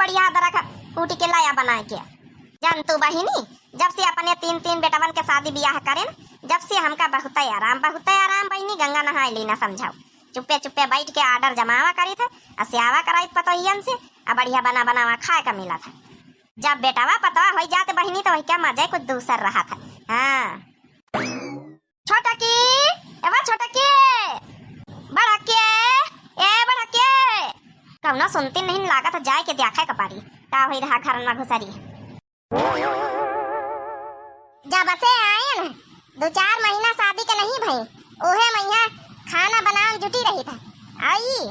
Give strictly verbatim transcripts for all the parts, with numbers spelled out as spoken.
बढ़िया अदरक कूटी के लाया बनाए के। जान तू बहिनी, जब से अपने तीन तीन बेटवन के शादी बियाह करेन, जब से हमका बहुते आराम, बहुते आराम बहिनी, गंगा नहाए ली ना समझाओ। चुप्पे चुप्पे बैठ के order जमावा करी थे, आ सेवा कराई पतोहियन से, आ बढ़िया बना बनावा खाए का मिला था। जब बेटवा पतवा होई जात बहिनी, तो वही क्या मजा कुछ दूसर रहा था। हाँ। छोटकी, ए बा छोटकी, बड़के, ए बड़के। कौनो सुनती नहीं लागत, जाए के देखे के पड़ी, का होई रहा घर में घुसरी। जब से आयन, दो चार महीना शादी के नहीं भई, ओहे मइहाँ खाना बनावन जुटी रही था। आई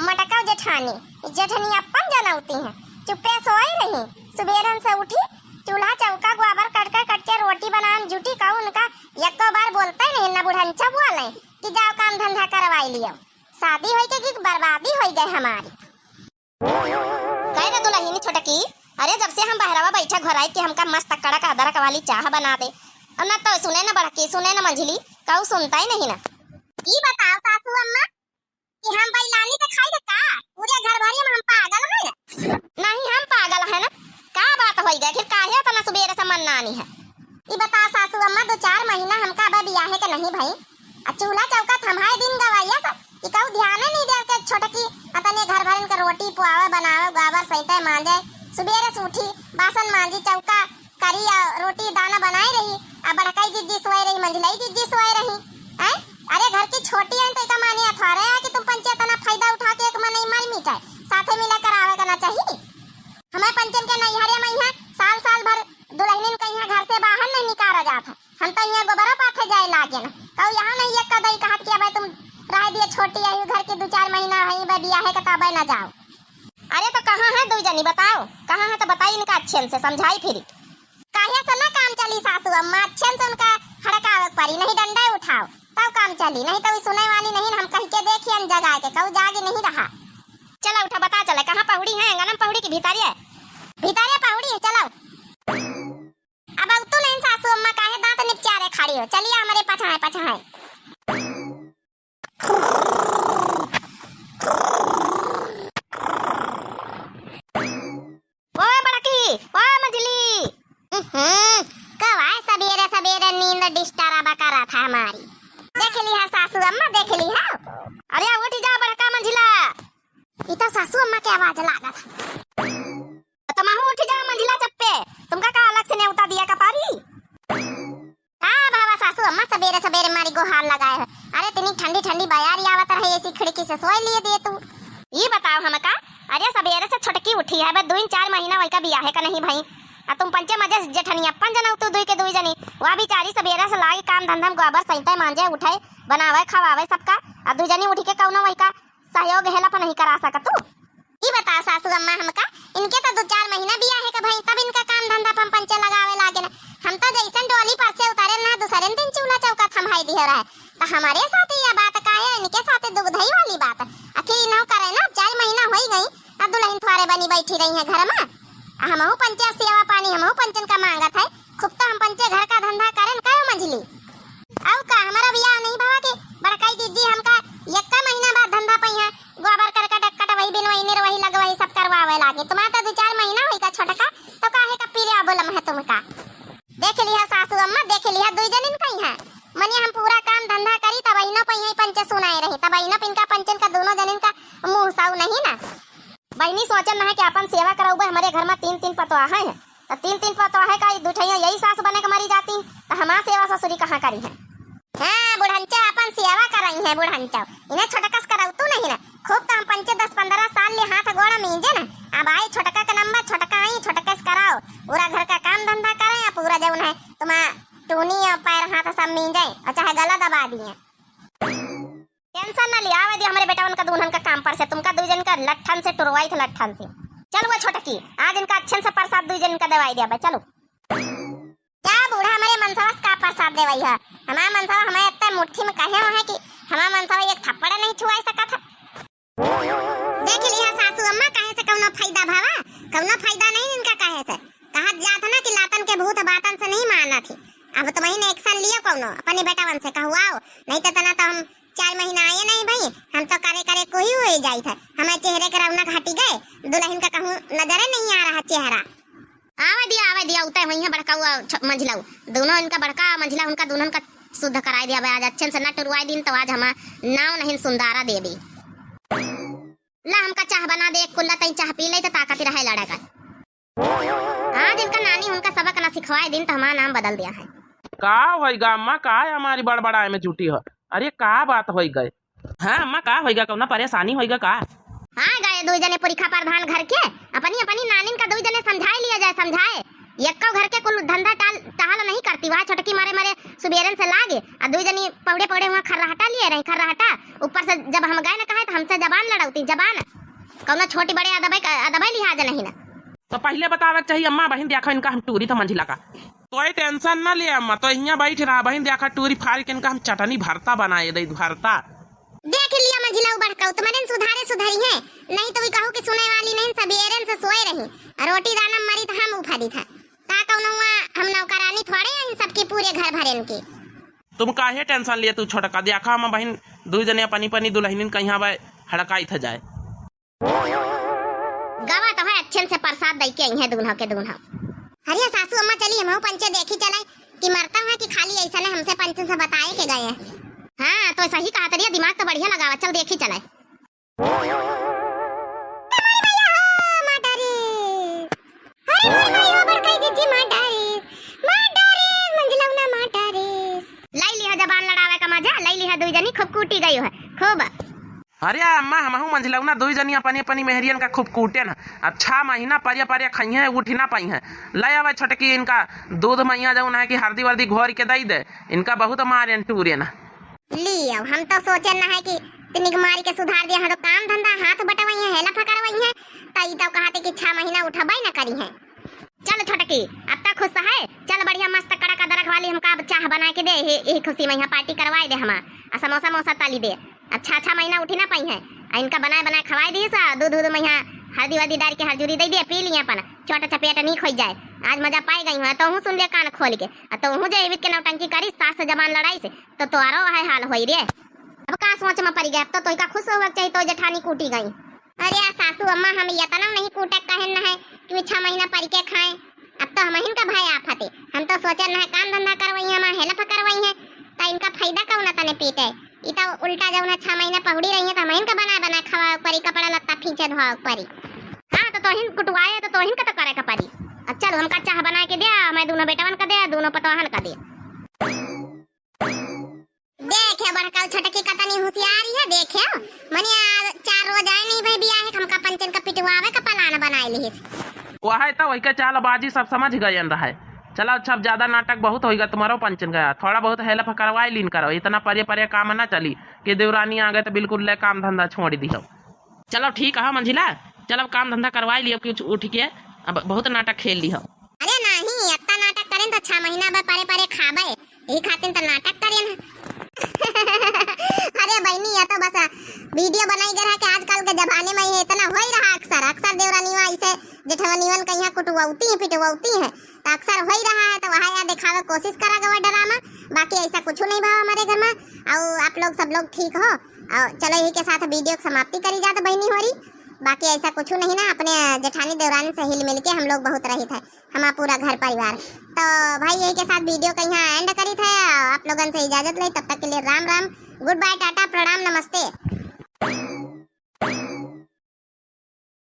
मटका जेठानी, जेठनी अपन जनौती हैं, चुप्पे सोई रही। सुबेरन से उठी, चूल्हा चौका गोबर कट के, कट के रोटी बनावन जुटी, कहू उनका एको बार बोलते नहीं, न बुढ़नचा बोले कि जाओ काम धंधा करवाई लियो। शादी होई के कि बर्बादी होई गए हमारी। कहे ना दुलहिनी छोटकी, अरे जब से हम बहरवा बैठा घराई के हमका मस्त कड़क अदरक वाली चाह बना दे। अब ना तो सुने ना बड़की, सुने ना मंझली, कहू सुनता ही नहीं ना। ई बताओ सासू अम्मा कि हम बैलानी तो खाई का? पूरे घर भरी में हम पागल है ना? नहीं हम पागल है ना, का बात होई गए, फिर काहे इतना सुबेरे से मन नानी है? ई बता सासू अम्मा, दो चार महीना हमका अब बियाहे के नहीं भई, आ चूल्हा चौका थमाए दिन गवैया सब, ई कहू ध्याने नहीं दे के छोटकी, अतने घर भरन के रोटी पुआवे, बनावे, गोबर सैते, मांजे, सुबेरे से उठी, बासन मांजी, चौका करी, आ रोटी दाना बनाए रही, आ बड़काई जिज्जी सोए रही, मंझलाई जिज्जी सोए रही, हैं? अरे घर की छोटी है तो इका माने अथवारे है कि तुम पंचे इतना फायदा उठा के एक मनई मर मिटाए, साथे मिला करावे का ना चाहिए। हमें पंचन के नैहरे में यहाँ साल साल भर दुलहिनिन के यहाँ घर से बाहर नहीं निकाला जात है। हम तो यहाँ गोबरा पाथे जाए लागे ना। कहू यहाँ नहीं एक कदई कहत कि अबे तुम रह दिए छोटी, यही घर की दो चार महीना है, बे बियाहे के तबे ना जाओ। अरे तो कहाँ है दुई जनी बताओ, कहाँ है तो बताई इनका अच्छे से समझाई फिर। काहे से ना काम चली सासू अम्मा, अच्छे से उनका हड़कावे के पड़ी, नहीं डंडा उठाओ तब काम चली, नहीं तो ई सुने वाली नहीं ना, हम कह के देखियन जगा के, कहू जागी नहीं रहा। चला उठा बता चले, कहाँ पहुड़ी है, अंगना में पहुड़ी की भीतरिया? भीतरिया पहुड़ी है, चलो। अब तू नहीं सासू अम्मा काहे दांत निपचारे खड़ी हो, चलिए हमारे पछाए पछाए। ओए बड़की, ओए मझली। हम्म, कब आए सबेरे सबेरे नींद disturb करा था हमारी। देख ली है सासू अम्मा, देख ली है। अरे उठ जा बड़का मंझिला। ई तो सासू अम्मा के आवाज लागत। तमहू उठ जाओ मंझिला चप्पे, तुमका का अलग से नेवता दिया का पारी? का बाबा सासू अम्मा सबेरे सबेरे मारी गोहार लगाए है? अरे इतनी ठंडी ठंडी बयारी आवत रहे, AC खिड़की से सोए लिए दिए तू। ई बताओ हमका, अरे सबेरे से छोटकी उठी है, बस दुई चार महीना वही का बियाहे का नहीं भई। आ तुम पंचे मजे जेठनी अपन जनऊ तू दुई के दुई जनी, वह बेचारी सबेरे से लागी काम धंधा में गोबर सैते मांजे उठे, बनावे खवावे सबका, आ दुई जनी उठ के कौनो वही का सहयोग help नहीं करा सकत तू? ई बताओ सासू अम्मा हमका, इनके तो दो चार महीना बियाहे के भई, तब इनका काम धंधा पर हम पंचे लगावे लागे ना। हम तो जैसन डोली पर से उतरे ना, दूसरे दिन चूल्हा चौका थम्हाई दिहे रहे। तो हमारे साथ यह बात का है, इनके साथ दुगधई वाली बात। आखिर इन्हों करे ना, चार महीना होई गई, अब दुलहिन थोरे बनी बैठी रही है घर में। आ हमहू पंचे सेवा पानी, हमहू पंचन का मांगत है, खूब तो हम पंचे घर का धंधा करेन, कहो मंझली। अउ का, हमारा बियाह नहीं भवा के बड़काई दीदी हमका यक्का महीना बाद धंधा पइहा, गोबर करकट अक्कट वही बिनवही निरवही लगवही सब करवावे लागे। तुम्हारा तो दो चार महीना होई का छोटका, तो काहे का पीले बोलम है तुमका? देख लिहा सासू अम्मा, देख लिहा दुई जनिन कइहा। मने हम पूरा काम धंधा करी, तब अहिनो पइहा पंचे सुनाए रही, तब अहिनो पिनका पंचन का दोनों जनिन का मुंह साउ नहीं ना। बहिनी, सोचन ना है कि आपन सेवा करउबे, हमरे घर में तीन तीन पतोह हैं, त तीन तीन पतोह का ई दुठैया यही सास बने के मरी जाती, त हमार सेवा ससुरी कहाँ करी है? हाँ, बुढ़ंचा आपन सेवा करई है, बुढ़ंचा। इन्हें छोटकस करउतू नहीं ना। खूब त हम पंचे दस पन्द्रह साल ले हाथ गोड़ा मींजे ना। अब आई छोटका के नंबर, छोटका आई, छोटकस कराओ। पूरा घर का काम धंधा करे या पूरा जउन है, तुम्हार टूनी और पैर हाथ सब मींजे और चाहे गला दबा दिए। Tension ना लिया, आवे दे हमरे बेटवन का दुन्हन का काम पर से, तुमका दुइ जन का लट्ठन से टुरवाई थे, लट्ठन से। चल वो छोटकी, आज इनका अच्छे से प्रसाद दुइ जन का देवाई दे, चलो। जा बूढ़ा, हमरे मनसवा से का प्रसाद देवाई है? हमार मनसवा हमें इतने मुट्ठी में कहे है कि हमार मनसवा एक थप्पड़ नहीं छुआई सकत है। देख लिहा सासू अम्मा, कहे से कउनो फायदा भवा? कउनो फायदा नहीं इनका कहे से। कहत जात ना कि लातन के भूत बातन से नहीं मानत ही। अब तुम्हें action लियो कउनो, अपने बेटवन से कहवाओ, नहीं तो तना तो हम चार महीना आए नहीं भई, हम तो करे करे वही होइ जाइत है, हमारे चेहरे के रौनक हटी गए, दुलहिन का कहूँ नजरे नहीं आ रहा चेहरा। आवे दिया, आवे दिया, उतै हुइहैं बड़का हुआ छ-, मंझिला। दुनो इनका बड़का मंझिला उनका दुनहन का सुद्ध कराइ दिया। आज अच्छे से ना टुरवाइ दिन तो आज हमार नाव नहीं सुंदारा देबी। ला हमका चाह बना दे, एक कुल्ला तई चाह पी ले तो ताकत रहे लड़े का। आज इनका नानी उनका सबक ना सिखवाइ दिन तो हमार नाम बदल दिया है। का होइगा अम्मा, का हमारी बड़बड़ाए में जुटी हो? अरे का बात होइगा? हाँ अम्मा, का होइगा, कौना परेशानी होइगा का? हाँ गए दुइ जने पुरखा प्रधान घर के, अपनी अपनी नानिन का दुइ जने समझाइ लिया जाए, समझाए। यक्को घर के कुल धंधा टाल टहल नहीं करती, वह छोटकी मारे मारे सुबेरन से लागे, आ दुइ जनी पौड़े पौड़े हुआ खर्राहटा लिए रही, खर्राहटा। ऊपर से जब हम गए न कहे तो हमसे जबान लड़ौती, जबान। कौनो छोटी बड़े अदबै का, अदबै लिहाज नहीं ना। तो पहिले बतावे के चाहिए अम्मा, बहिन देखा इनका हम टूरी तो मंझिला का। कोई tension ना ले अम्मा, तो हियाँ बैठ रहा बहिन, देखा टूरी फारी के इनका हम चटनी भरता बनाए दे, भरता। देख लिया मंझिला उ बड़कऊ, तुम्हरे सुधारे सुधरी है, नहीं तो वी कहू कि सुने वाली नहीं, सबेरन से सोए रही, रोटी दाना मरी तो हम उफारी था। का कौनो हुआ, हम नौकरानी थोड़े हैं सबकी पूरे घर भरेन की। तुम काहे tension लिए तू छोटका, देखा हम बहिन दुइ जने अपनी अपनी दुलहिनिन कहियाँ बे हड़काई था जाए। गवा तो है, अच्छे से प्रसाद दई के आई हैं दून्हा के दून्हा। अरे सासू अम्मा, चली हमहू पंचे देखी चले कि मरता है कि खाली ऐसा ने हमसे पंचन से बताए के गए हैं। हाँ, तो सही कहा तरिया, दिमाग तो बढ़िया लगावा, चल देखी चले। अरे मोरी माई हो, बड़कई जीजी मार डारिस, मार डारिस, मंझिलौना मार डारिस। लई लिहा जबान लड़ावे का मजा, लई लिहा दुई जनी खूब कूटी गई है, खूब। अरे अम्मा, हमहू मंझिलौना दुई जनी अपनी अपनी मेहरियन का खूब कूटेन। अब छह महीना परिया परिया खइहें, उठ ना पइहें। ले आवे छोटकी इनका दूध मइया जौन है कि हरदी वरदी घोर के दई दे। इनका बहुत मारेन टूरेन। लियो, हम तो सोचेन है कि तनिक मारी के सुधार दिया, हम तो काम धंधा हाथ बटवइहें, हेला फकरवइहें, त ई तो कहते कि छह महीना उठबे न करिहें। चल छोटकी, अब तक खुश है, चल बढ़िया मस्त कड़क अदरक वाली हमका अब चाह बनाए के दे, यही, यही खुशी में यहाँ party करवाए दे हमार, आ समोसा मोसा तली दे। अब छह छह महीना उठी ना पइहें, आ इनका बनाए बनाए खवाए दीस, आ दूध उध में यहाँ हरदी वरदी डाल के हरजूरी दे दिए, पी लिए अपन, चोट चपेट नीक होइ जाए। आज मजा पाए गई हूँ, तोहू सुन ले कान खोल के, आ तोहू जे एवित के नौटंकी करी, सास से जबान लड़ाई से, तो तोहरो वह हाल होई रे। अब का सोच में पड़ी गए, अब तो तोहिका खुश होवे के चाहिए, तो जेठानी कूटी गई। अरे आ सासू अम्मा, हम यतना नहीं कूटे कहेन न है कि वे छह महीना परिके खाएं। अब तो हमहिन का भय आफत है। हम तो सोचेन न है काम धंधा करवइहें, हमार help करवइहें, त इनका फायदा कौन तने पीटे। ई तो उल्टा जौन है छह महीना पहुड़ी रही है, तो हमहिन का बना बना खवावे परी, कपड़ा लत्ता फींचे धोवे परी। हाँ, तो तोहिन कुटवाए, तो तोहिन का तो करे का परी। अब चल, हमका चाह बना के दे, हमें दोनों बेटवन का दे, दोनों पतवाहन का दे। देखे बड़का छोटकी कतनी होशियारी है, देखे मने आ चार रोज आए नहीं भाई बिया है, हमका पंचन का पिटवावे का plan बनाए लिहिस। वह तो वही के चालबाजी सब समझ गयन रहे। चलो अच्छा, अब ज्यादा नाटक बहुत होइगा तुम्हारो पंचन का, थोड़ा बहुत help करवाए लीन करो, इतना परे परे काम ना चली कि देवरानी आ गए तो बिल्कुल ले काम धंधा छोड़ दिहो। चलो ठीक है मंझिला, चलो अब काम धंधा करवाए लियो कि उठ, उठ के अब बहुत नाटक खेल लिहो। अरे नहीं, अत्ता नाटक करेन तो छह महीना बे परे परे खाबे, यही खातिर तो नाटक करेन। अरे बहनी, ये तो बस video बनाई गए रहा कि आजकल के जमाने में ये इतना हो ही रहा अक्सर, अक्सर देवरानिवा ऐसे जेठवनिवन कहिया कुटवौती है, पिटवौती है, तो अक्सर हो ही रहा है, तो वह या दिखावे कोशिश करा गवा drama, बाकी ऐसा कुछ नहीं भाव हमारे घर में। और आप लोग सब लोग ठीक हो? और चलो यही के साथ video की समाप्ति करी जात बहनी होरी। बाकी ऐसा कुछ नहीं ना, अपने जेठानी देवरानी से हिल मिल के हम लोग बहुत रहित है, हमारा पूरा घर परिवार। तो भाई यही के साथ video का यहाँ end करित है, आप लोगन से इजाजत ले, तब तक के लिए राम राम, good bye, टाटा, प्रणाम, नमस्ते।